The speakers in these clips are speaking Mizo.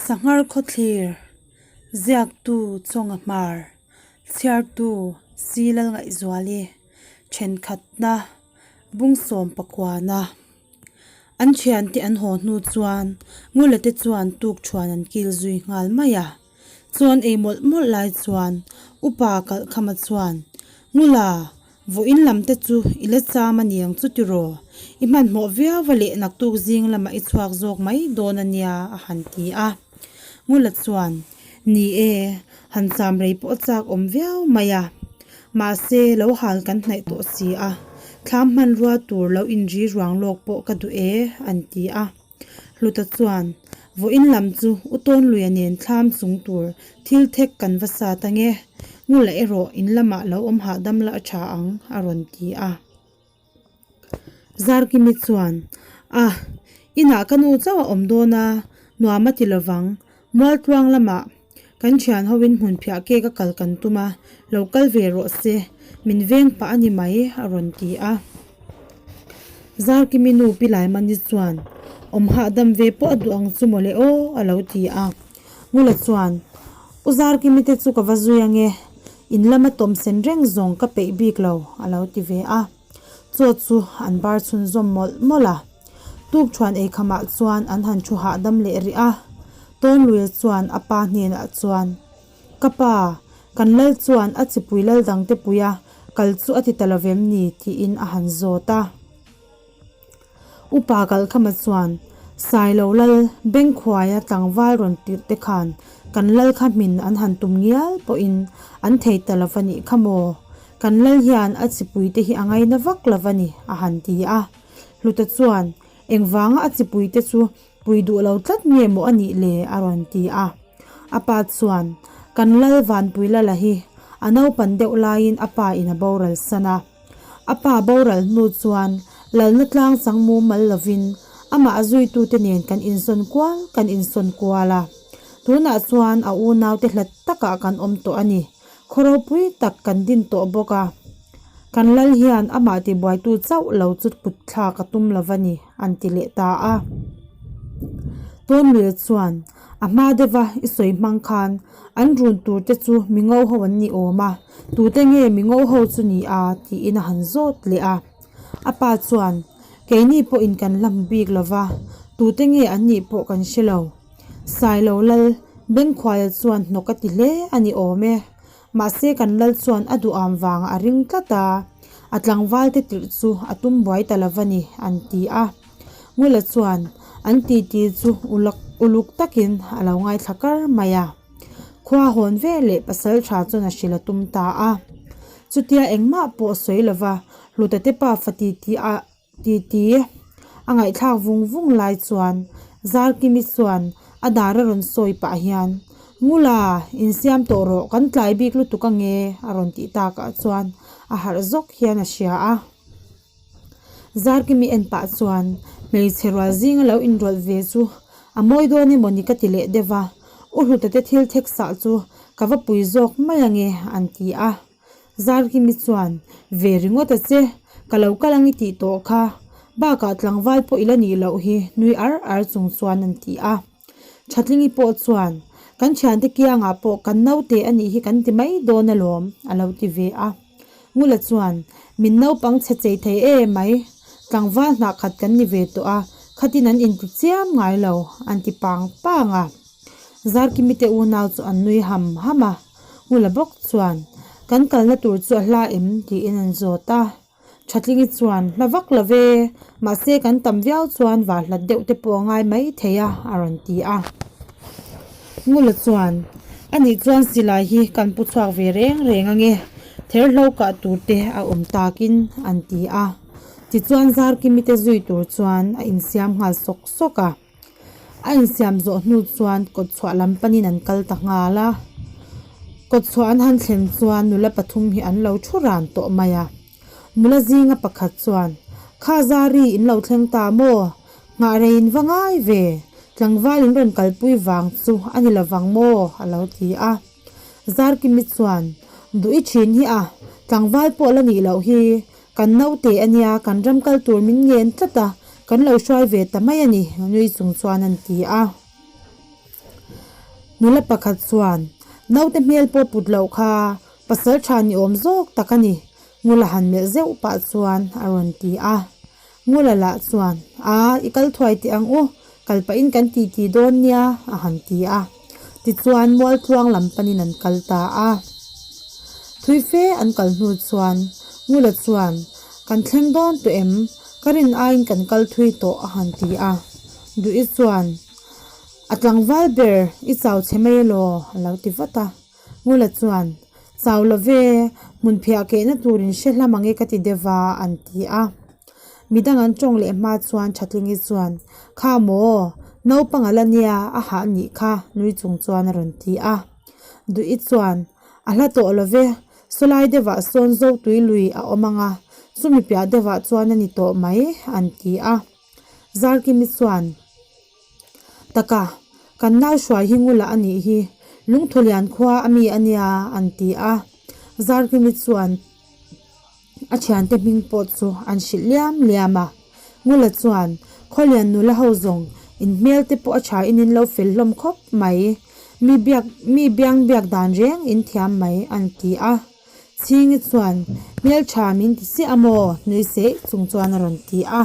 Sanghar khawthlir, Ziaktu Chawnga Hmar, Chhiartu Si Lalngaihzuali, Thenkhatna, Bungsawm Pakuana. An thiante an haw hnu chuan Ngula te chuan tuk thuan an kil zui nghal mai a. Chuan ei mawlh mawlh lai chuan Upa Kalhkhama chuan, Ngula, vawiin lam te chu i la cham a niang chu tiraw? I hmanhmawh viau va leh naktuk zing lamah i chhuak zawk mai dawn a nia, a han ti a. Ngula chuan, Ni e, han cham rei pawh a chak awm viau mai a. Mahse, lo hal kan hnaih tawh si a, thlam hmanrua tur lo inri ruang lawk pawh ka duh e, an ti a. Hluta chuan, Vawiin lam chu U Tawnluia nen thlam chung tur thil thek kan va sat ange, Ngula erawh in lamah lo awm hahdam la a tha ang, a rawn ti a. Zarkimi chuan, A, inah ka nu chauh a awm dawn a, nuam a ti lovang, Mualtluang lamah kan thian hoin hmun phiah cake a kal kan tum a, lo kal ve rawh se, min veng pah a ni mai, a rawn ti a. Zarkimi nu Pi Laimani chuan, Awm hahdam ve pawh a duh ang chu mawle aw, a lo ti a. Ngula chuan, U Zarkimi te chu ka va zui ange, in lama tawm sen reng zawng ka peih bik lo, a lo ti ve a. Chaw chu an bar chhunzawm mawlh mawlh a. Tukthuan eikhamah chuan an han thu hahdam leh rih a. Tawnluia chuan a pa hnenah chuan, Ka pa, kan lal chuan a chipui lal dangte puia kal chu a ti ta lo vem ni? tiin a han zawt a. Upa Kalkhama chuan, Sailo lal Bengkhuaia tlangval rawn tirh te khan kan lal kha hmin an han tum ngial pawhin an thei ta lo va nih kha maw? Kan lal hian a chipui te hi a ngaina vak lo va ni, a han ti a. Hluta chuan, Engvanga a chipui te chu pui duh lo tlat nge maw a nih le? a rawn ti a. A pa chuan, Kan lal Vanpui Lala hi a naupan deuh laiin a pa in a boral san a. A pa boral hnu chuan lalna tlang chang mumal lovin amah a zuitute nen kan insawn kual kan insawn kual a. Tunah chuan a unaute hlat takah kan awm tawh a ni. Khaw ropui tak kan din tawh bawk a. Kan lal hian amah tibuaitu chauh lo chu kut thlak a tum lo va ni, an ti leh ta a. Tawnluia chuan, A hma deuha i sawi hmang khan an run tur te chu mi ngo ho an ni awm a, tute nge mi ngo ho chu ni a? tiin a han zawt leh a. A pa chuan, Keini pawhin kan hlam bik lo va, tute nge an nih pawh kan hre lo. Sailo lal Bengkhuaia chuan hnawk a ti hle a ni awm e. Mahse kan lal chuan a duham vangah a ring tlat a, a tlangval te tirh chu a tum buai ta lo va ni, an ti a. Ngula chuan an titi chu ulak uluk takin a lo ngaithla kar mai a. Khua hawn ve leh pasal tha chuan a hrilh a tum ta a. Chutia engmah pawh sawi lova Hluta te pafa titi a Titi a ngaihthlak vung vung lai chuan Zarkimi chuan a dar a rawn sawi pah hian, Ngula, insiam tawh rawh, kan tlai bik lutuk ange a rawn tih takah chuan a harh zawk hian a hria a. Zarkimi en pah chuan hmeichhe rual zinga lo inrawlh ve chu a mawi dawn emaw ni ka ti leh deuh a, U Hluta te thil thek sah chu ka va pui zawk mai ange an ti a. Zarkimi chuan, Ve ringawt a che, ka lo kal ang i tih tawh kha. Bakah tlangval pawh i la nih loh hi, nui ar ar chung chuan an ti a. Thatlingi pawh chuan, Kan thiante kiangah pawh kan naute a nih hi kan ti mai dawn alawm, a lo ti ve a. Ngula chuan, Min naupang chhe chei thei e mai, tlangval hnah khat kan ni ve tawh a, khatin an inti chiam ngai lo, an ti pang pang a. Zarkimi te unau chu an nui ham ham a. Ngula bawk chuan, Kan kalna tur chu a hla em? tiin an zawt a. Thatlingi chuan, Hla vak lo ve, mahse kan tam viau chuan vah hlat deuh te pawh a ngai mai thei a, a rawn ti a. Ngula chuan, Anih chuan silai hi kan pu chhuak ve reng reng ange, therhlo kah tur te a awm takin, an ti a. Tichuan Zarkimi te zui tur chuan a insiam nghal sawk sawk a. A insiam zawh hnu chuan kawtchhuah lam panin an kal ta nghal a. Kawtchhuah an han thlen chuan nula pathum hi an lo thu ran tawh mai a. Nula zinga pakhat chuan, Kha Zari in lo thleng ta maw? Nghah rei in va ngai ve, tlangval in rawn kalpui vang chu a ni lovang maw? a lo ti a. Zarkimi chuan, Duh i thin hi a, tlangval pawh la nih loh hi, Kan naute a nia, kan ram kal tur min ngen tlat a, kan lo hruai ve ta mai a ni, nui chung chuan an ti a. Nula pakhat chuan, Naute hmel pawh put loh kha pasal tha ni awm zawk tak a ni, Ngula han melh zeuh pah chuan a rawn ti a. Ngula lah chuan, A, i kal thuai teh ang u, kal pahin kan titi dawn nia, a han ti a. Tichuan Mualtluang lam panin an kal ta a. Thui fe an kal hnu chuan Ngula chuan, Kan thleng dawn tawh em? Ka rin aiin kan kal thui tawh, a han ti a. Duhi chuan, A tlangval ber i chau chhe mai elaw? a lo ti vat a. Ngula chuan, Chau lo ve, hmun phiah kehna turin hre hlam ang e ka ti deuh va, an ti a. Midang an tawng leh hma chuan Thatlingi chuan, Kha maw, naupang a la nia, a hah nih kha, nui chung chuan a rawn ti a. Duhi chuan, A hla tawh lo ve, sawlai deuhah sawn Zotui lui a awm ang a, chumi piah deuhah chuan a ni tawh mai, an ti a. Zarkimi chuan, Taka, kan nau hruai hi ngula a nih hi, Lungthulian khua a mi a nia, an ti a. Zarkimi chuan a thiante hming pawh chu an hrilh liam liam a. Ngula chuan, Khawlian nula ho zawng, in hmel te pawh a tha in in lo fel hlawm khawp mai, mi biak mi biang biak dan reng in thiam mai, an ti a. Chhingi chuan, Hmeltha min ti chiah a maw? nui seih chung chuan a rawn ti a.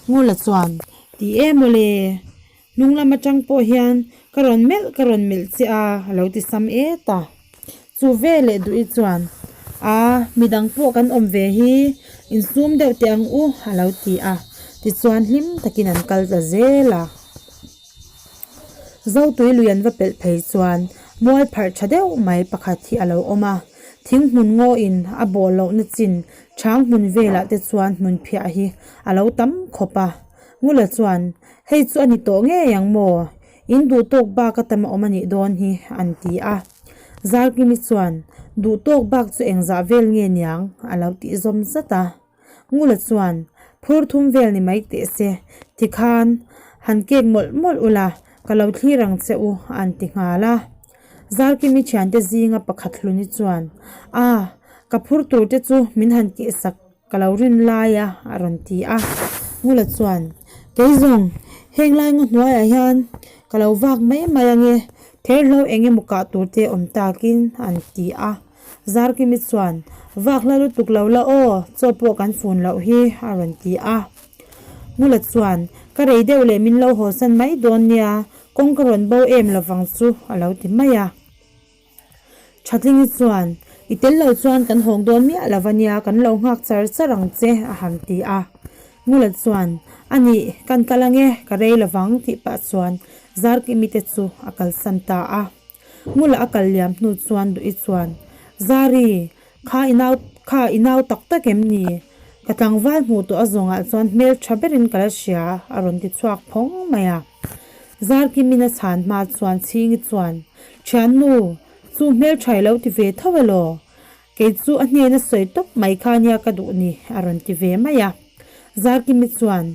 Ngula chuan, Ti e mawle, hnung lam atang pawh hian ka rawn melh ka rawn melh che a, a lo ti sam et a. Chu veleh duhi chuan, A, midang pawh kan awm ve hi, insum deuh teh ang u, a lo ti a. Tichuan hlim takin an kal ta zel a. Zotui lui an va pelh phei chuan mual pharh tha deuh mai pakhat hi a lo awm a, thing hmun ngawiin a bawh lohna chin chhang hmun velah te chuan hmun phiah hi a lo tam khawp a. Ngula chuan, Hei chu a ni tawh ngei ang maw? In duh tawk bak a tam a awm a nih dawn hi, an ti a. Zarkimi chuan, Duh tawk bak chu engzah vel nge niang? a lo tih zawm zat a. Ngula chuan, Phur thum vel ni mai teh se, tikhan han kek mawlh mawlh ula, ka lo thlir ang che u, an ti nghal a. Zarkimi thiante zinga pakhat hluni chuan, A, ka phur tur te chu min han keh sak ka lo rin lai a, a rawn ti a. Ngula chuan, Kei zawng, heng lai ngaw hnuaiah hian ka lo vak mai mai ange, therhlo eng emaw kah tur te awm takin, an ti a. Zarkimi chuan, Vak hla lutuk lo la aw, chaw pawh kan fun loh hi, a rawn ti a. Ngula chuan, Ka rei deuh leh min lo hawsan mai dawn nia, kawng ka rawn bo em lovang chu, a lo ti mai a. Thatlingi chuan, I tel lo chuan kan hawng dawn miah lo va nia, kan lo nghak char char ang che, a han ti a. Ngula chuan, A nih, kan kal ange, ka rei lovang, tih pah chuan Zarkimi te chu a kalsan ta a. Ngula a kal liam hnu chuan Duhi chuan, Zari, kha i nau kha i nau tak tak em ni? Ka tlangval hmuh tawh a zawngah chuan hmel tha berin ka la hria, a rawn ti chhuak phawng mai a. Zarkimin a chhan hma chuan Chhingi chuan, Thiannu, chu hmel tha i lo ti ve tho elaw? Kei chu a hnena sawi tawp mai kha nia ka duh ni, a rawn ti ve mai a. Zarkimi chuan,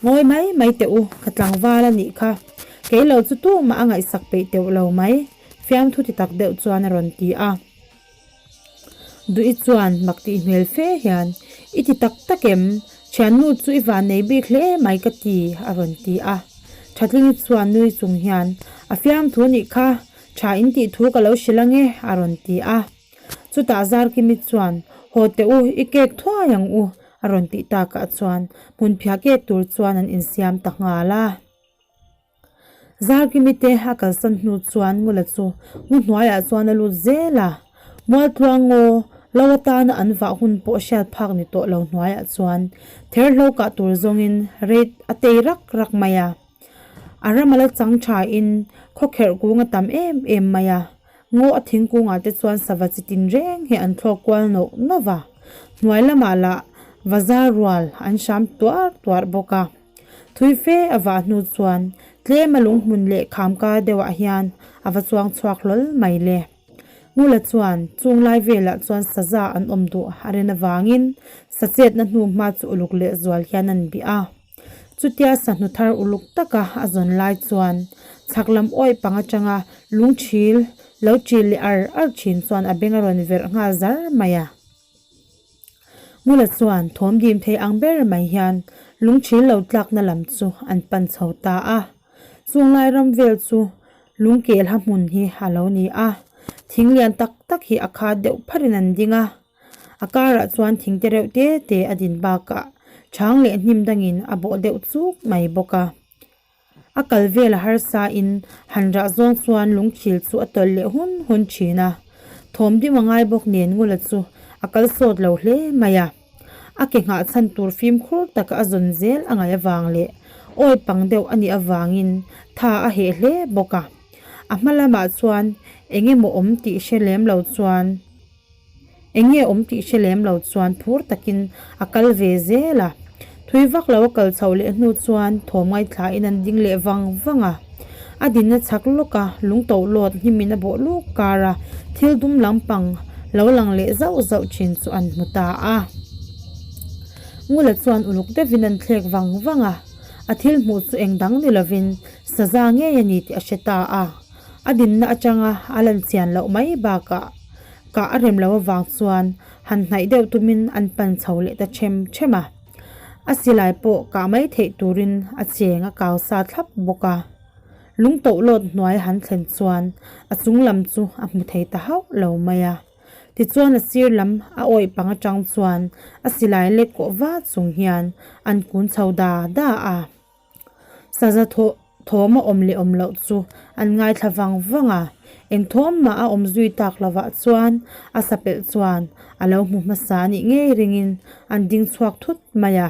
Ngawi mai mai teh u, ka tlangval a nih kha. Kei lo chu tumah a ngaihsak peih teuh lo mai, fiamthu ti tak deuh chuan a rawn ti a. Duhi chuan mak tih hmel fe hian, I ti tak tak em? Thiannu chu i van nei bik hle mai ka ti, a rawn ti a. Thatlingi chuan nui chung hian, A fiamthu nih kha, tha in tih thu ka lo hrilh ange, a rawn ti a. Chutah Zarkimi chuan, Haw teh u, i kek thuai ang u, a rawn tih takah chuan hmun phiah kek tur chuan an insiam ta nghal a. Zarkimi te a kalsan hnu chuan Ngula chu ngaw hnuaiah chuan a lut zel a, Mualtluang ngaw lo atana an vah hun pawh hriat phak ni tawh lo hnuaiah chuan therhlo kah tur zawngin rate a tei rak rak mai a. A ram a la chang thain khawkherh kung a tam em em mai a. Ngaw a thingkungah te chuan sava chi tin reng hi an thlawk kual nawh nawh va, hnuai lamah lah vaza rual an hram tuar tuar bawk a. Thui fe a vah hnu chuan tlem a lunghmun leh kham kar deuhah hian a va chuang chhuak hlawl mai le. Ngula chuan chung lai velah chuan saza an awm duh a ren avangin sa chetna hnu hma chu uluk lehzual hian an bih a. Chutia sahnu thar uluk taka a zawn lai chuan chhak lam awih pang atanga lungthil lo ṭil leh ar ar ṭhin chuan a beng a rawn verh nghal zar mai a. Ngula chuan thawm dim thei ang ber mai hian lungthil lo tlakna lam chu an pan chho ta a. Chunglai ram vel chu. Lungkelha hmun hi a lo ni a, thing lian tak tak hi a khat deuh pharin an ding a, a karah chuan thing te reuh te te a din bakah chhang leh hnim dangin a bawh deuh chuk mai bawk a. A kal vel a harsa in han rah zawng chuan lungthil chu a tawlh leh hun hun thin a, thawm dim a ngai bawk nen Ngula chu a kal sawt lo hle mai a. A ke nghah chhan tur fimkhur taka a zawn zel a ngaih avang leh awi pang deuh a nih avangin tha a heh hle bawk a. A hma lamah chuan eng emaw awm tih hre lem lo chuan eng nge awm tih hre lem lo chuan phur takin a kal ve zel a. Thui vak lo a kal chhoh leh hnu chuan thawm ngaithlain an ding leh vang vang a. A dinna chak lawk a, lung to lawt hnimin a bawh luk kar a, thil dum lampang lo lang leh zauh zauh thin chu an hmu ta a. Ngula chuan uluk deuhin an thlek vang vang a, a thil hmuh chu eng dang ni lovin saza ngei a ni tih a hre ta a. A dinna atanga a lan chian loh mai bakah kah a rem loh avang chuan han hnaih deuh tumin an pan chho leh ta them them a. A silai pawh kah mai theih turin a cheng a kau sa thlap bawk a. Lung toh lawt hnuai han thlen chuan a chung lam chu a hmu thei ta hauh lo mai a. Tichuan a sir lam a awih pang atang chuan a silai lek kawh va chung hian an kun chho da da a. Saza thawh thawm a awm leh awm loh chu an ngaithla vang vang a, eng thawm mah a awm zui tak lovah chuan a sapelh chuan a lo hmu hmasa a nih ngei ringin an ding chhuak thut mai a.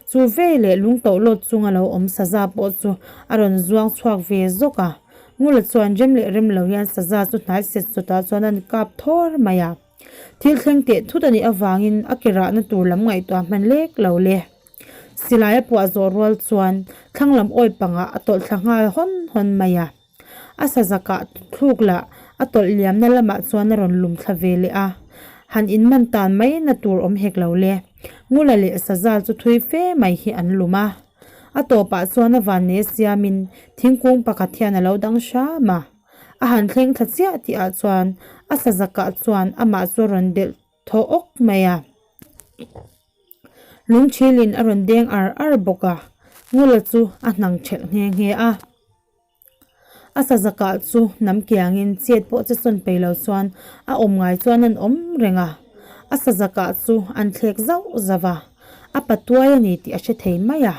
Chu veleh lung toh lawt chunga lo awm saza pawh chu a rawn zuang chhuak ve zawk a, Ngula chuan rem leh rem lo hian saza chu hnai set sawtah chuan an kap thawr mai a. Thil thleng teh thut a nih avangin a ke rahna tur lam ngaihtuah hman lek lo le. Silai a puah zawh rual chuan thlang lam awi pangah a tawlh thla nghal hawn hawn mai a. A sazakah thluk lah a tawlh liamna lamah chuan a rawn lum thla ve leh a. Han inman tan mai na tur awm hek lo le. Ngula leh saza chu thui fe mai hi an lum a. A tawpah chuan a vannei siamin thingkung pakhat hian a lo dang hram a. A han thleng thla chiah tihah chuan a sazakah chuan amah chu a rawn delh thaw awk mai a. Lungthilin a rawn deng ar ar bawk a, Ngula chu a hnang thelh nghe nghe a. A sazakah chu hnam kiangin chet pawh che sawn peih lo chuan a awm ngai chuan an awm reng a. A sazakah chu an thlek zauh zauh a, a patuai a ni tih a hre thei mai a.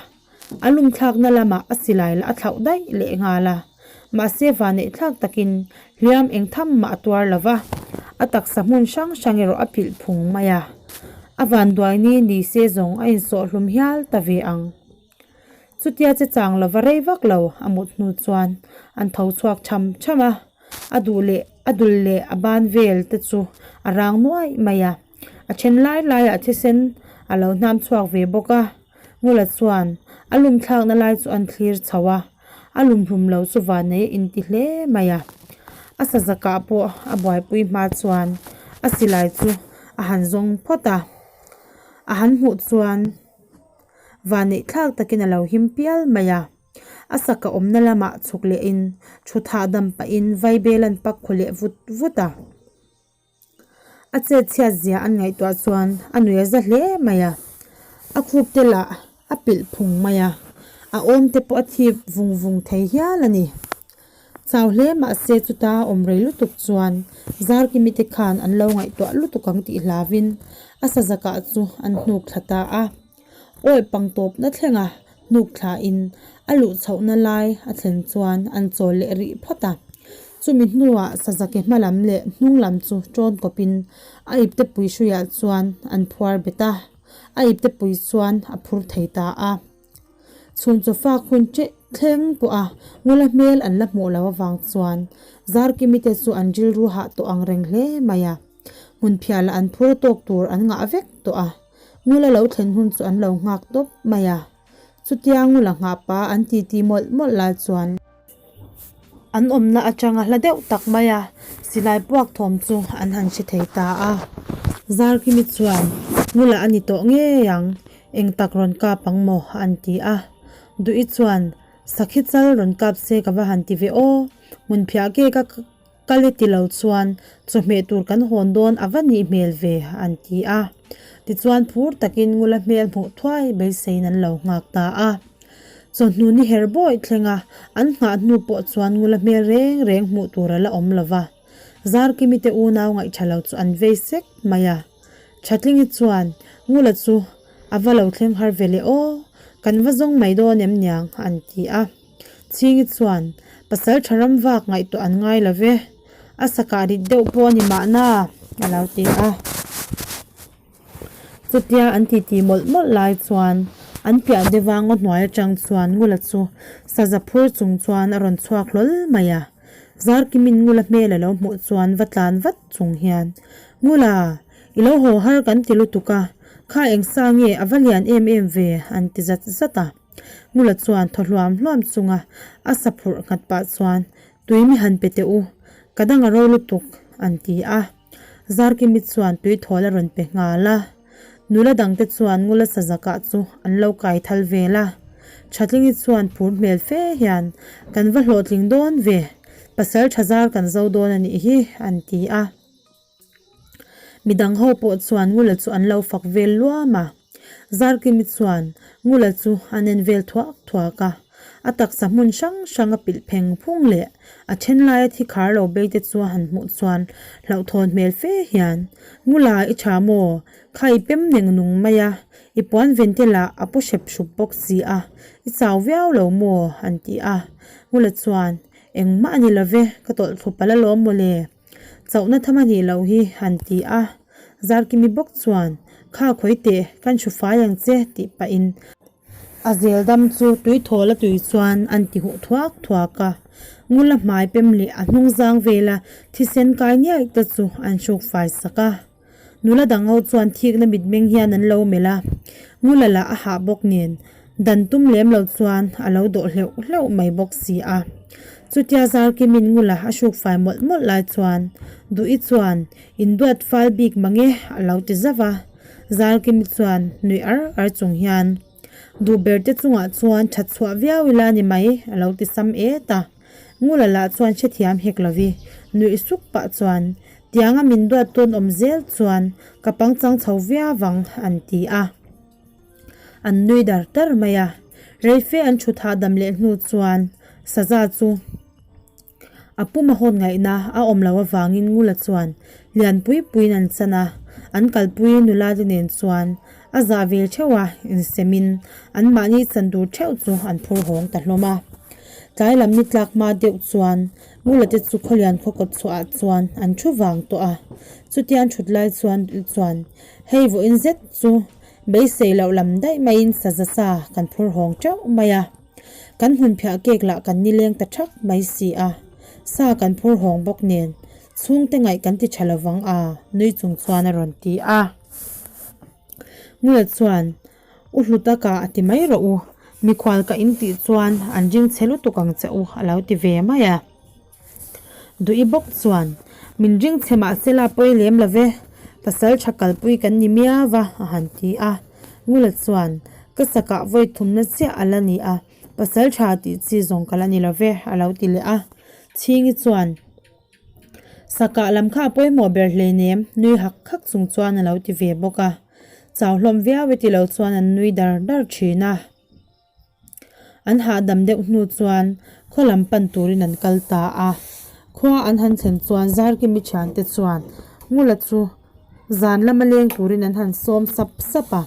A lumthlakna lamah a silai lah a thlauh daih leh nghal a, mahse vaneih thlak takin hliam eng tham mah a tuar lo va, a taksa hmun hrang hrang erawh a pilh phung mai a. A vanduai ni ni se zawng a insawh hlum hial ta ve ang. Chutia che chang lova rei vak lo a mut hnu chuan an tho chhuak tham tham a, a duh leh a dul leh a ban vel te chu a rang nuai mai a, a then lai laiah thisen a lo hnam chhuak ve bawk a. Ngula chuan a lum thlakna lai chu an thlir chho a, a lum hlum lo chu vannei a inti hle mai a. A sazakah pawh a buaipui hma chuan a silai chu a han zawng phawt a, a han hmuh chuan vanneih thlak takin a lo him pial mai a. A saka awmna lamah chhuk lehin thut hahdam pahin vaibel an pak khaw leh vut vut a. A chet chhiat zia an ngaihtuah chuan a nui a za hle mai a, a khup te lah a pilh phung mai a, a awm te pawh a thip vung vung thei hial a ni. Chau hle mahse chuta a awm rei lutuk chuan Zarkimi te khan an lo ngaihtuah lutuk ang tih hlavin a sazakah chu an hnuk thla ta a. Awi pang tawpna thlenga hnuk thlain a luh chhohna lai a thlen chuan an chawl leh rih phawt a. Chumi hnuah Sazake hma lam leh hnung lam chu ṭawn kawpin a ipte pui hruiah chuan an phuar bet a, a ipte pui chuan a phur thei ta a. Chhun chaw fak hun ṭeh thleng pawh a Ngula hmel an la hmuh loh avang chuan Zarkimi te chu an rilru hah tawh ang reng hle mai a. Hmun phialah an phur tawk tur an ngah vek tawh a. Ngula lo thlen hun chu an lo nghak tawp mai a. Chutia Ngula nghah pa an titi mawlh mawlh lai chuan an awmna atanga hla deuh tak mai a silai puak thawm chu an han hre thei ta a. Zarkimi chuan Ngula a ni tawh ngei ang, eng tak rawn kap ang maw an ti a. Duhi chuan Sakhi chal rawn kap se ka va han ti ve aw, hmun phiah ke ka Ka le ti lo chuan chawhmeh tur kan hawn dawn a va nih hmel ve an ti a. Tichuan phur takin Ngula hmel hmuh thuai beiseiin an lo nghak ta a. Chawhnu ni her bawih thlenga an nghah hnu pawh chuan Ngula hmel reng reng hmuh tur a la awm lo va. Zarkimi te unau ngaihṭha lo chu an vei sek mai a. Thatlingi chuan Ngula chu a va lo thleng har ve leh aw, kan va zawng mai dawn em niang an ti a. Chhingi chuan pasal tha ram vak ngaihtuah an ngai lo ve, a sakah rit deuh pawh a ni mahna a lo ti a. Chutia an titi mawlh mawlh lai chuan an piah deuha ngaw hnuai atang chuan Ngula chu saza phur chung chuan a rawn chhuak hlawl mai a. Zarkimin Ngula hmel a lo hmuh chuan va tlan vat chung hian, Ngula, i lo haw har kan ti lutuk a, kha eng sa nge a va lian em em ve an ti zat zat a. Ngula chuan thaw hluam hluam chunga a sa phurh nghat pah chuan, Tui mi han pe teh u, ka dang a ro lutuk an ti a. Zarkimi chuan tui thawl a rawn pe nghal a. Nula dangte chuan Ngula sazakah chu an lo kai thal vel a. Thatlingi chuan phur hmel fe hian, Kan va hlawhtling dawn ve, pasal tha zar kan zo dawn a nih hi, an ti a. Midang ho pawh chuan Ngula chu an lo fak vel luam a. Zarkimi chuan Ngula chu a nen vel thuak thuak a. A taksa hmun hrang hrang a pilh pheng phung leh a then laia thi khar lo bei te chu a han hmuh chuan hlauhthawn hmel fe hian, Ngula i tha maw? Kha i pem neng nung mai a, i puan ven te lah a pu hrep hrup bawk si a, i chau viau lo maw? an ti a. Ngula chuan, Engmah a ni lo ve, ka tawlh thlu palh alawm mawle. Chauhna tham a nih loh hi han ti a, Zarkimi bawk chuan, Kha khawi teh, kan hru fai ang che tih pahin a zel dam chu tui thawl a tui chuan an ti huh thuak thuak a. Ngula hmai pem leh a hnung zang vela thisen kai niaih te chu an hruk fai sak a. Nula dang ho chuan thikna mitmeng hian an lo melh a, Ngula lah a hah bawk nen dan tum lem lo chuan a lo dawh hleuh hleuh mai bawk si a. Chutia Zarkimin Ngula a hruk fai mawlh mawlh lai chuan Duhi chuan induat fal bik mange a lo ti zauh a, Zarkimi chuan nuih ar ar chung hian duh ber te chungah chuan that chhuah viau ila ni mai a lo ti sam et a. Ngula lah chuan hrethiam hek lovi, nuih suk pah chuan, Tianga min duat tawn awm zel chuan ka pangchang chho viau vang, an ti a. An nui dar dar mai a. Reife an thut hahdam leh hnu chuan Saza chu a pum a hawn ngaihna a awm loh avangin Ngula chuan lianpui puiin an chan a, an kalpui nula te nen chuan A zah vel theuh a, insemin anmahni chan tur theuh chu an phur hawng ta hlawm a. Tlai lam ni tlak hma deuh chuan Ngula te chu Khawlian khaw kawt chhuahah chuan an thu vang tawh a. Chutia an thut lai chuan chuan hei vawiin zet chu beisei loh lam daih maiin saza sa kan phur hawng teuh mai a. Kan hmunphiah kek lah kan nileng ta thak mai si a. Sa kan phur hawng bawk nen chhungte ngaih kan ti tha lovang a, nui chung chuan a rawn ti a. Ngula chuan, U hlu taka a ti mai rawh u, mikhual ka in tih chuan an ring che lutuk ang che u a lo ti ve mai a. Duhi bawk chuan, Min ring che mahse la pawi lem lo ve, pasal tha kalpui kan ni miau a a han ti a. Ngula chuan, Ka sakah vawi thumna chiah a la ni a, pasal tha tih chi zawng ka la ni lo ve a lo ti leh a. Chhingi chuan, Sakah lam kha a pawimawh ber hleinem, nui hak hak chung chuan a lo ti ve bawk a. Chau hlawm viau e ti lo chuan an nui dar dar thin a. An hahdam deuh hnu chuan khaw lam pan turin an kal ta a. Khua an han thlen chuan Zarkimi thiante chuan Ngula chu Zan lama leng turin an han sawm sap sap a,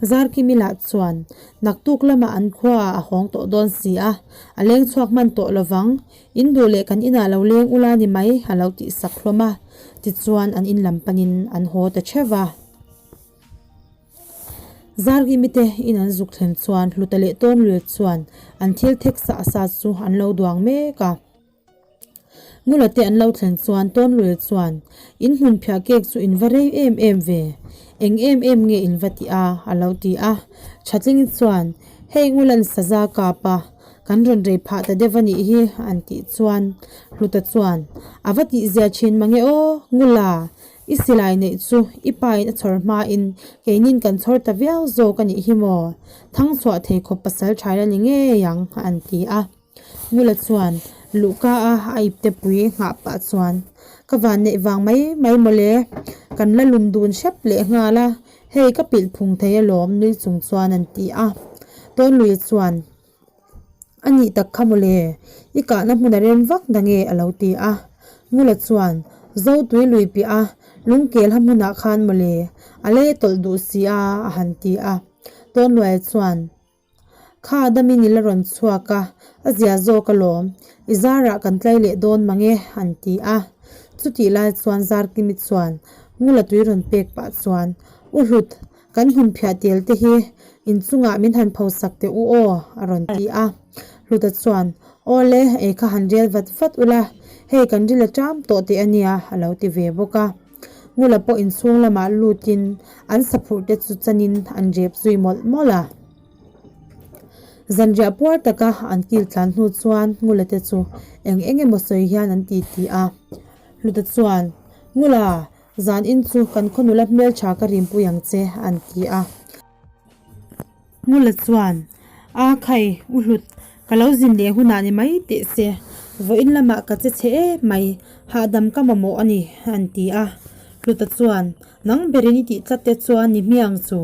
Zarkimi lah chuan naktuk lamah an khuaah a hawng tawh dawn si a, a leng chhuak hman tawh lovang, in duh leh kan inah lo leng ula ni mai a lo tih sak hlawm a, tichuan an in lam panin an haw ta theuh va. Zarkimi te in an zuk thlen chuan Hluta leh Tawnluia chuan an thil thek sah sa chu an lo duang mek a. Ngula te an lo thlen chuan Tawnluia chuan, In hmun phiah kek chu in va rei em em ve, eng em em nge in va tih a? a lo ti a. Thatling chuan, Hei Ngula'n saza kap a, kan rawn rei phah ta deuh a nih hi an tih chuan Hluta chuan, A va tih zia thin mange aw, Ngula, i silai neih chu i pain a chhawr hmain keinin kan chhawr ta viau zawk a nih hi maw? Thangchhuah thei khawp pasal thail a ni ngei ang an ti a. Ngula chuan luhka a a ipte pui nghah pah chuan, Ka van neih vang mai mai mawle, kan la lum dun hrep leh nghal a, hei ka pilh phung thei alawm nui chung chuan an ti a. Tawnlui chuan. A nih tak kha mawle, i kahna hmun a rem vak na nge a lo ti a. Ngula chuan, Zo tui lui piah a, lungkel ha hmunah khan mawle, a lei a tawlh duh si a, a han ti a. Tawnluaia chuan, Kha damin i la rawn chhuak a, a zia zawk alawm, i zarah kan tlai leh dawn mang e, an ti a. Chutih lai chuan Zarkimi chuan Ngula tui rawn pek pah chuan, U Hlut, Kan hmun phiah tel te hi inchungah min han pho sak teh u aw, a rawn ti a. Hluta chuan, Aw le, ei kha han rel vat vat ula, hei kan ril a ṭam tawh teh a nia, a lo ti ve bawk a. Ngula pawh inchhung lamah lutin an saphurh te chu chanin an rep zui mawlh mawlh a. Zanriah puar taka an kil tlan hnu chuan Ngula te chu eng eng emaw sawi hian an ti ti a. Hluta chuan, Ngula, Zan in chu kan khaw nula hmeltha ka rimpui ang che, an ti a. Ngula chuan, A khai, u hlut, ka lo zin leh hunah ni mai teh se, vawiin lamah ka che chhe em mai, hahdam ka mamawh a ni, an ti a. Hluta chuan, Nang berin i tih tlat te chuan ni hmiang chu,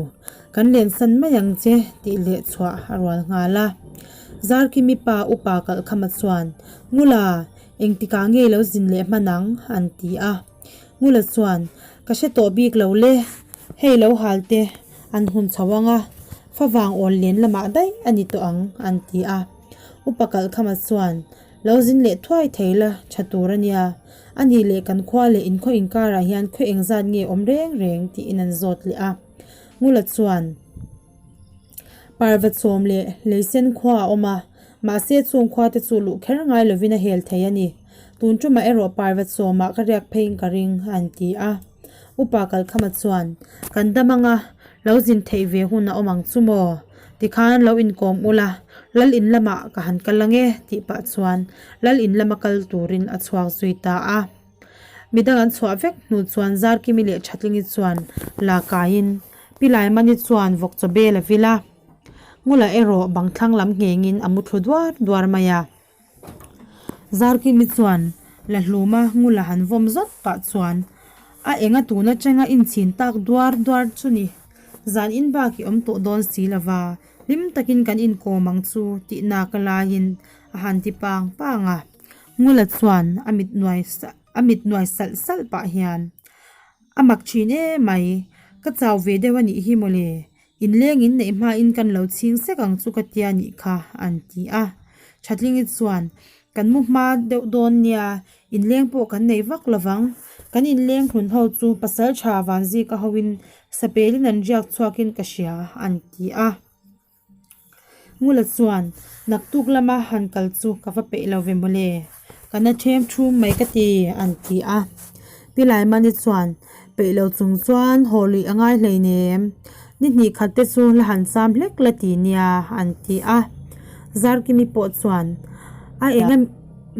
kan lensan mai ang che, tih leh chhuah a rual nghal a. Zarkimi pa upa kalhkhama chuan, Ngula, engtikah nge i lo zin leh hman ang? an ti a. Ngula chuan, Ka hre tawh bik lo le, hei lo hal te an hun chho ang a, favang awl len lamah daih a ni tawh ang, an ti a. Upa Kalhkhama chuan, Lo zin leh thuai thei la tha tur a nia, a nih leh kan khua leh inkhaw inkarah hian khaw engzat nge awm reng reng tiin an zawt leh a. Ngula chuan, Parva chawm leh leisen khua a awm a, mahse chung khua te chu luh kher ngai lovin a hel thei a ni. Tun tumah erawh parva chawmah ka riak pheiin ka ring, an ti a. Upa Kalkhama chuan, Kan dam anga, lo zin theih ve hun a awm ang chu maw? Tikhan lo inkawm ula, Lal in lamah ka han kal ang e, tih pah chuan Lal in lama kal turin a chhuak zui ta a. Midang an chhuah vek hnu chuan Zarkimi leh Thatlingi chuan la kaiin Pi Laimani chuan vawk chaw bel a vil a, Ngula erawh bang thlang lam nghengin a mu thlu duar duar mai a. Zarkimi chuan la hluma Ngula han vawm zawt pah chuan a enga tun atanga inchhin tak duar duar chu ni. Zan in bak i awm tawh dawn si lova, hlim takin kan inkawm ang chu tih nak a laiin a han ti pang pang a. Ngula chuan a mit nuai a mit nuai salh salh pah hian, A mak thin e mai, ka chau ve deuh a nih hi mawle, inleng in neih hmain kan lo chhing sek ang chu ka tia nih kha, an ti a. Thatlingi chuan, Kan mu hma deuh dawn nia, inleng pawh kan nei vak lo vang, kan inleng hlun ho chu pasal tha vanzika hoin sapelin an riak chhuakin ka hria, an ti a. Ngula chuan, Naktuk lama han kal chu ka va peih lo ve mawle, ka na ṭhem ṭhum mai ka ti, an ti a. Pi Laimani chuan, Peih lo chung chuan haw luih a ngai hleinem, ni hnih khat te chu la han cham hlek la ti nia, an ti a. Zarkimi pawh chuan, A enga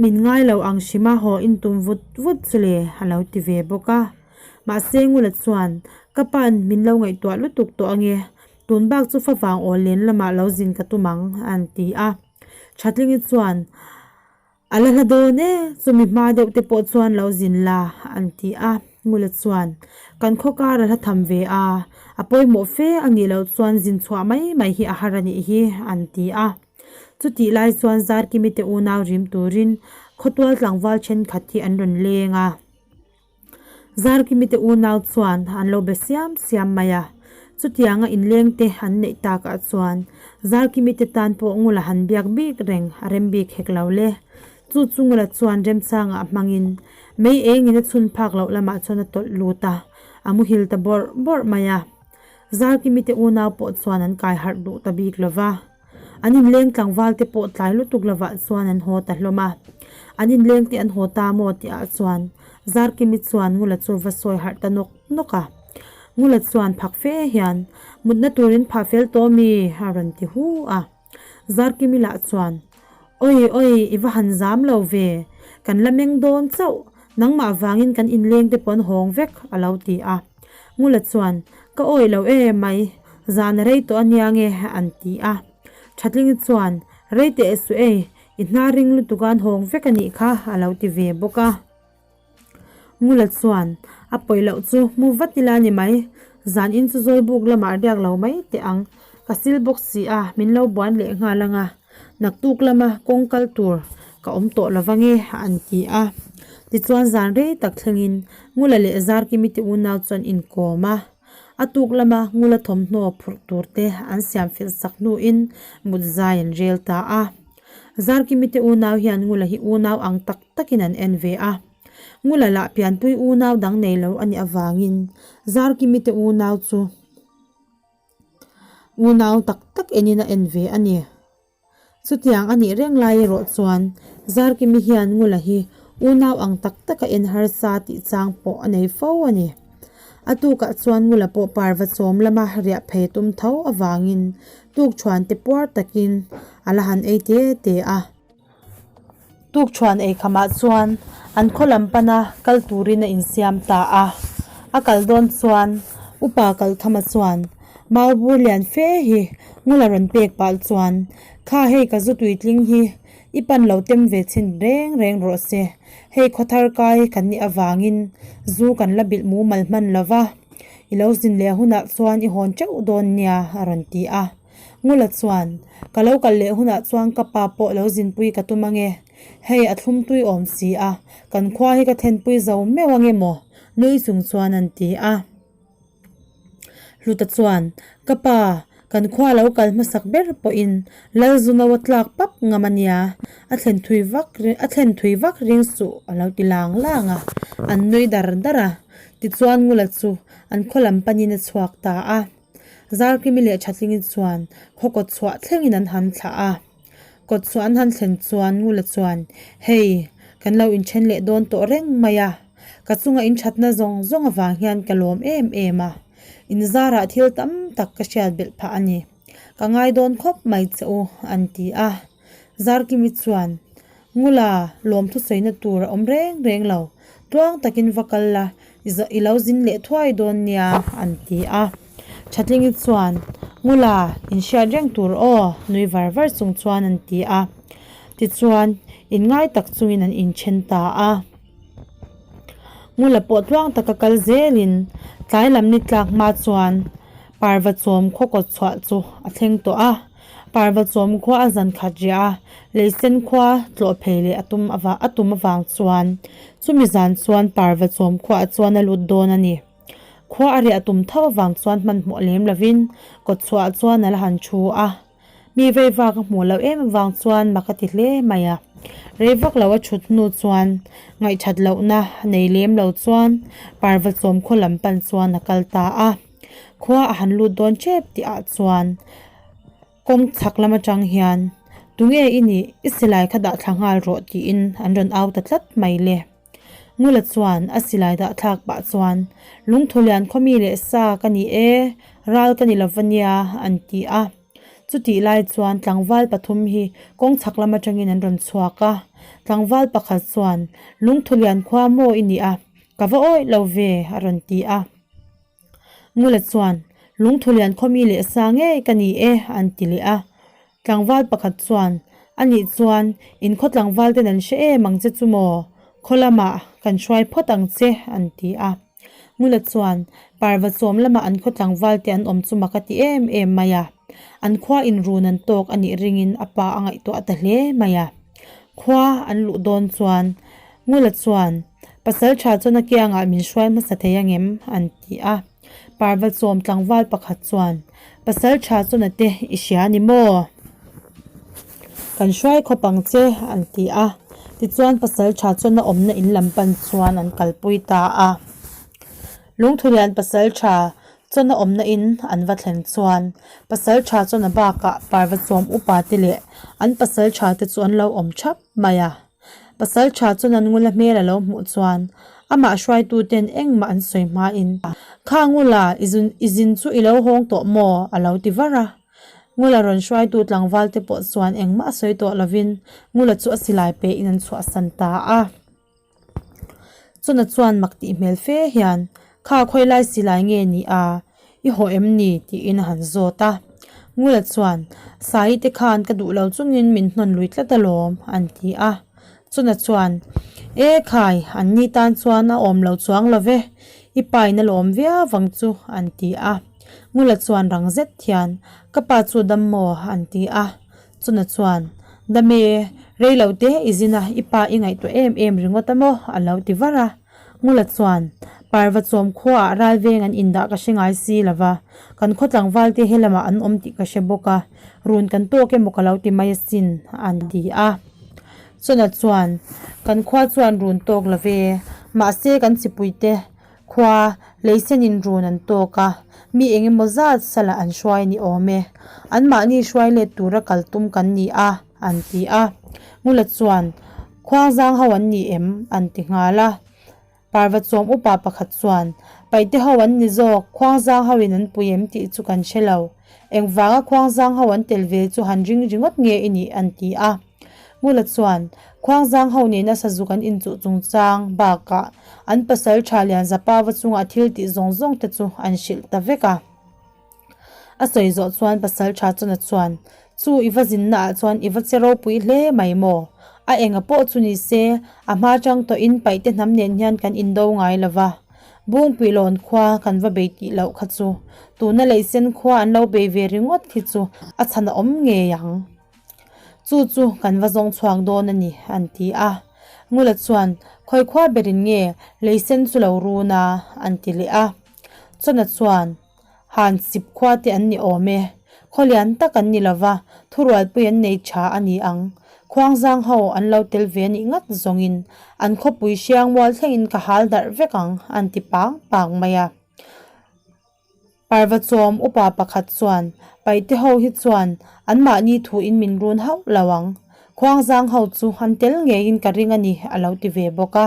min ngai lo ang hrima haw intum vut vut chu le, a lo ti ve bawk a. Mahse Ngula chuan, Ka pa'n min lo ngaihtuah lutuk tawh ange, Tun bak chu favang aw len lamah lo zin ka tum ang, an ti a. Thatlingi chuan, A la hla dawn e, chumi hma deuh te pawh chuan lo zin la, an ti a. Ngula chuan, Kan khaw kar a hla tham ve a, a pawimawh fe a nih loh chuan zin chhuah mai mai hi a har a nih hi, an ti a. Chutih lai chuan Zarkimi te unau rim turin khawtual tlangval thenkhat hi an rawn leng a. Zarkimi te unau chuan an lo be siam siam mai a, chutianga inleng te an neih takah chuan Zarkimi te tan pawh Ngula han biak bik reng a rem bik hek lo le. Chu chu Ngula chuan remchangah hmangin mei engin a chhun phak loh lamah chuan a tawlh lut a, a muhil ta bawrh bawrh mai a. Zarkimi te unau pawh chuan an kai harh duh ta bik lo va. An inleng tlangval te pawh tlai lutuk lovah chuan an haw ta hlawm a. An inleng te an haw ta maw tihah chuan Zarkimi chuan Ngula chu va sawi harh ta nawk nawk a. Ngula chuan phak fe hian, Mutna turin phah fel tawh mi? a rawn ti hu a. Zarkimi lah chuan, Awi awi, i va han zam lo ve. Kan la meng dawn chauh. Nangmah vangin kan inleng te pawh an hawng vek, a lo ti a. Ngula chuan, Ka awih lo e mai, zan a rei tawh a nia nge, an ti a. Thatlingi chuan, Rei teh suh ei, i hna ring lutuk a an hawng vek a nih kha, a lo ti ve bawk a. Ngula chuan, A pawi loh chu, mu vat ila ni mai, zan in chu Zawlbuk lamah riak lo mai teh ang, ka sil bawk si a, min lo buan leh nghal ang a. Naktuk lama kawng kal tur ka awm tawh lo vange an ti a. Tichuan zan rei tak thlengin Ngula leh Zarkimi te unau chuan inkawm a. A tuk lama Ngula thawmhnaw phurh tur te an siam fel sak hnuin mut zai an rel ta a. Zarkimi te unau hian Ngula hi unau ang tak takin an en ve a. Ngula lah pianpui unau dang nei lo a nih avangin Zarkimi te unau chu unau tak tak enin a en ve a ni. Chutiang a nih reng lai erawh chuan Zarkimi hian Ngula hi unau ang tak taka en harsa tih chang pawh a nei fo a ni. A tukah chuan Ngula pawh parva chawm lama riah phei tum tho avangin tukṭhuan te puar takin a la han ei te te a. Tukṭhuan ei khamah chuan an khaw lam pana kal turin a insiam ta a. A kal dawn chuan upa Kalkhama chuan Maubur lian fe hi Ngula rawn pek pah chuan, Kha hei ka zu tuitling hi i pan lo tem ve chhin reng reng rawh se. Hei khawthar kai kan nih avangin zu kan la bilh mumal hman lo va, i lo zin leh hunah chuan i hawn teuh dawn nia a rawn ti a. Ngula chuan, Ka lo kal leh hunah chuan ka pa pawh lo zinpui ka tum ange. Hei a thlum tui awm si a, kan khua hi ka thlenpui zo meuh ange maw? Nui chung chuan an ti a. Hluta chuan, Ka pa, kan khua lo kal hmasak ber pawhin Lalzuno a tlak pap ngam a nia, a thlen thui vak a thlen thui vak ring suh a lo ti lang lang a, an nui dar dar a. Tichuan Ngula chu an khaw lam panin a chhuak ta a. Zarkimi leh Thatlingi chuan khaw kawt chhuah thlengin an han thlah a. Kawt chhuah an han thlen chuan Ngula chuan, Hei, kan lo inthen leh dawn tawh reng mai a. Ka chunga inthatna zawng zawng avang hian ka lawm em em a. Inzarah thil tam tak ka hriat belh phah a ni. Ka ngai dawn khawp mai che u, an ti a. Zarkimi chuan, Ngula, lawmthu sawina tur a awm reng reng lo. Tluang takin va kal la, i lo zin leh thuai dawn nia, an ti a. Thatlingi chuan, Ngula, inhriat reng tur aw, nui var var chung chuan an ti a. Tichuan, inngai tak chungin an inthen ta a. Ngula pawh tluang taka kal zelin tlai lam ni tlak hma chuan parva chawm khaw kawt chhuah chu a thleng tawh a. Parva chawm khua a zan khat riah a, leisen khua tlawh phei leh a tum a tum avang chuan chumi zan chuan parva chawm khuaah chuan a lut dawn a ni. Khua a riah tum tho avang chuan hmanhmawh lem lovin kawt chhuah chuan a la han thu a. Mi vei vak a hmuh loh em avang chuan mak a ti hle mai a. Rei vak lo a thut hnu chuan ngaihthat lohna nei lem lo chuan parva chawm khaw lam pan chuan a kal ta a. Khua a han lut dawn tep tih ah chuan kawng chhak lam atang hian tunge i nih i silai kha dah thla nghal rawh tiin an rawn au ta tlat mai le. Ngula chuan a silai dah thlak pah chuan, Lungthu lian khawmi leh sa ka ni e, ral ka ni lova nia, an ti a. Chutih lai chuan tlangval pathum hi kawng chhak lam atangin an rawn chhuak a. Tlangval pakhat chuan, Lungthu lian khua maw i nih a, ka va awih lo ve, a rawn ti a. Ngula chuan, Lungthu lian khawmi leh sa ngei ka ni e, an ti leh a. Tlangval pakhat chuan, A nih chuan, in khaw tlangval ten an hre em ang che chu maw? Khaw lamah kan hruai phawt ang che, an ti a. Ngula chuan, Parva chawm lamah an khaw tlangval te an awm chu mak a ti em em mai a. An khua inrun an tawk a nih ringin a pa a ngaihtuah ta hle mai a. Khua an luh dawn chuan, Ngula chuan, Pasal tha chuan a kiangah min hruai hmasa thei angem? an ti a. Parva chawm tlangval pakhat chuan, Pasal tha chuan a te i hria ni maw? Kan hruai khawp ang che, an ti a. Tichuan pasal tha chuan a awmna in lam pan chuan an kalpui ta a. Lungthulian pasal tha chuan a awmna in an va thlen chuan pasal tha chuan a bakah parva chawm upa te leh an pasal tha te chu an lo awm thap mai a. Pasal tha chuan an ngula hmel a lo hmuh chuan amah hruaituten engmah an sawi hmain, Kha ngula, i zun i zin chu i lo hawng tawh maw? a lo ti var a. Ngula rawn hruaitu tlangval te pawh chuan engmah a sawi tawh lovin ngula chu a silai pehin an chhuahsan ta a. Chuna chuan mak tih hmel fe hian, Kha khawilai silai nge ni a? I haw em ni? tiin a han zawt a. Ngula chuan, Sai te khan ka duh lo chungin min hnawn lui tlat alawm, an ti a. Chuna chuan, E khai, an ni tan chuan a awm lo chuang lo ve, i pain a lawm viau vang chu, an ti a. Ngula chuan rang zet hian, Ka pa chu dam maw? an ti a. Chuna chuan. Dame, rei lo te i zin a, i pa i ngaihtuah em em ringawt a maw? a lo ti var a. Ngula chuan, Parva chawm khuaah ralveng an indah ka hre ngai si lo va, kan khaw tlangval te he lamah an awm tih ka hre bawk a, run kan tawk emaw ka lo ti mai asin, an ti a. Chawna chuan, Kan khua chuan run tawk lo ve, mahse kan chipuite khua leisenin run an tawk a, mi eng emaw zat salah an hruai ni awm e, anmahni hruai let tura kal tum kan ni a, an ti a. Ngula chuan, Khuangzang ho an ni em? an ti nghal a. Parva chawm upa pakhat chuan, Paihte ho an ni zawk, Khuangzang ho in an pui em tih chu kan hre lo. Engvanga Khuangzang ho an tel ve chu han ring ringawt nge i nih? an ti a. Ngula chuan, Khuangzang ho nena sazuk an inchuh chungchang bakah an pasal tha lian Zapava chunga thil tih zawng zawng te chu an hrilh ta vek a. A sawi zawh chuan pasal tha chawna chuan, Chu i va zinna ah chuan i va che ropui hle mai maw? A enga pawh chu ni se, a hma chang tawhin paihte hnam nen hian kan indo ngai lo va. Bungpuilawn khua kan va bei tih loh kha chu tuna leisen khua an lo bei ve ringawt khi chu a chhan a awm ngei ang. Chu chu kan va zawng chhuak dawn a ni, an ti a. Ngula chuan, Khawi khua berin nge leisen chu lo run a? an ti leh a. Chawna chuan, Han chip khua te an ni awm e. Khaw lian tak an ni lova, thurualpui an nei tha a ni ang. Khuangzang ho an lo tel ve anih ngat zawngin an khawpui hriang mual thlengin ka hal darh vek ang, an ti pang pang mai a. Parva chawm upa pakhat chuan, Paihte ho hi chuan anmahni thuin min run hauh lo ang. Khuangzang ho chu an tel ngeiin ka ring a ni, a lo ti ve bawk a.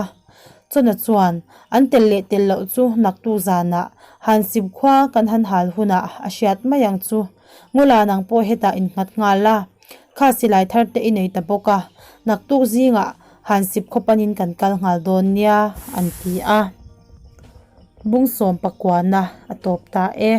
Chawna chuan, An tel leh tel loh chu naktu zanah han sim khua kan han hal hunah a hriat mai ang chu. Ngula nang pawh hetah innghat nghal a, kha silai thar te i nei ta bawk a, naktuk zingah han sip khaw panin kan kal nghal dawn nia, an ti a. Bungsawm pakuana a tawp ta e.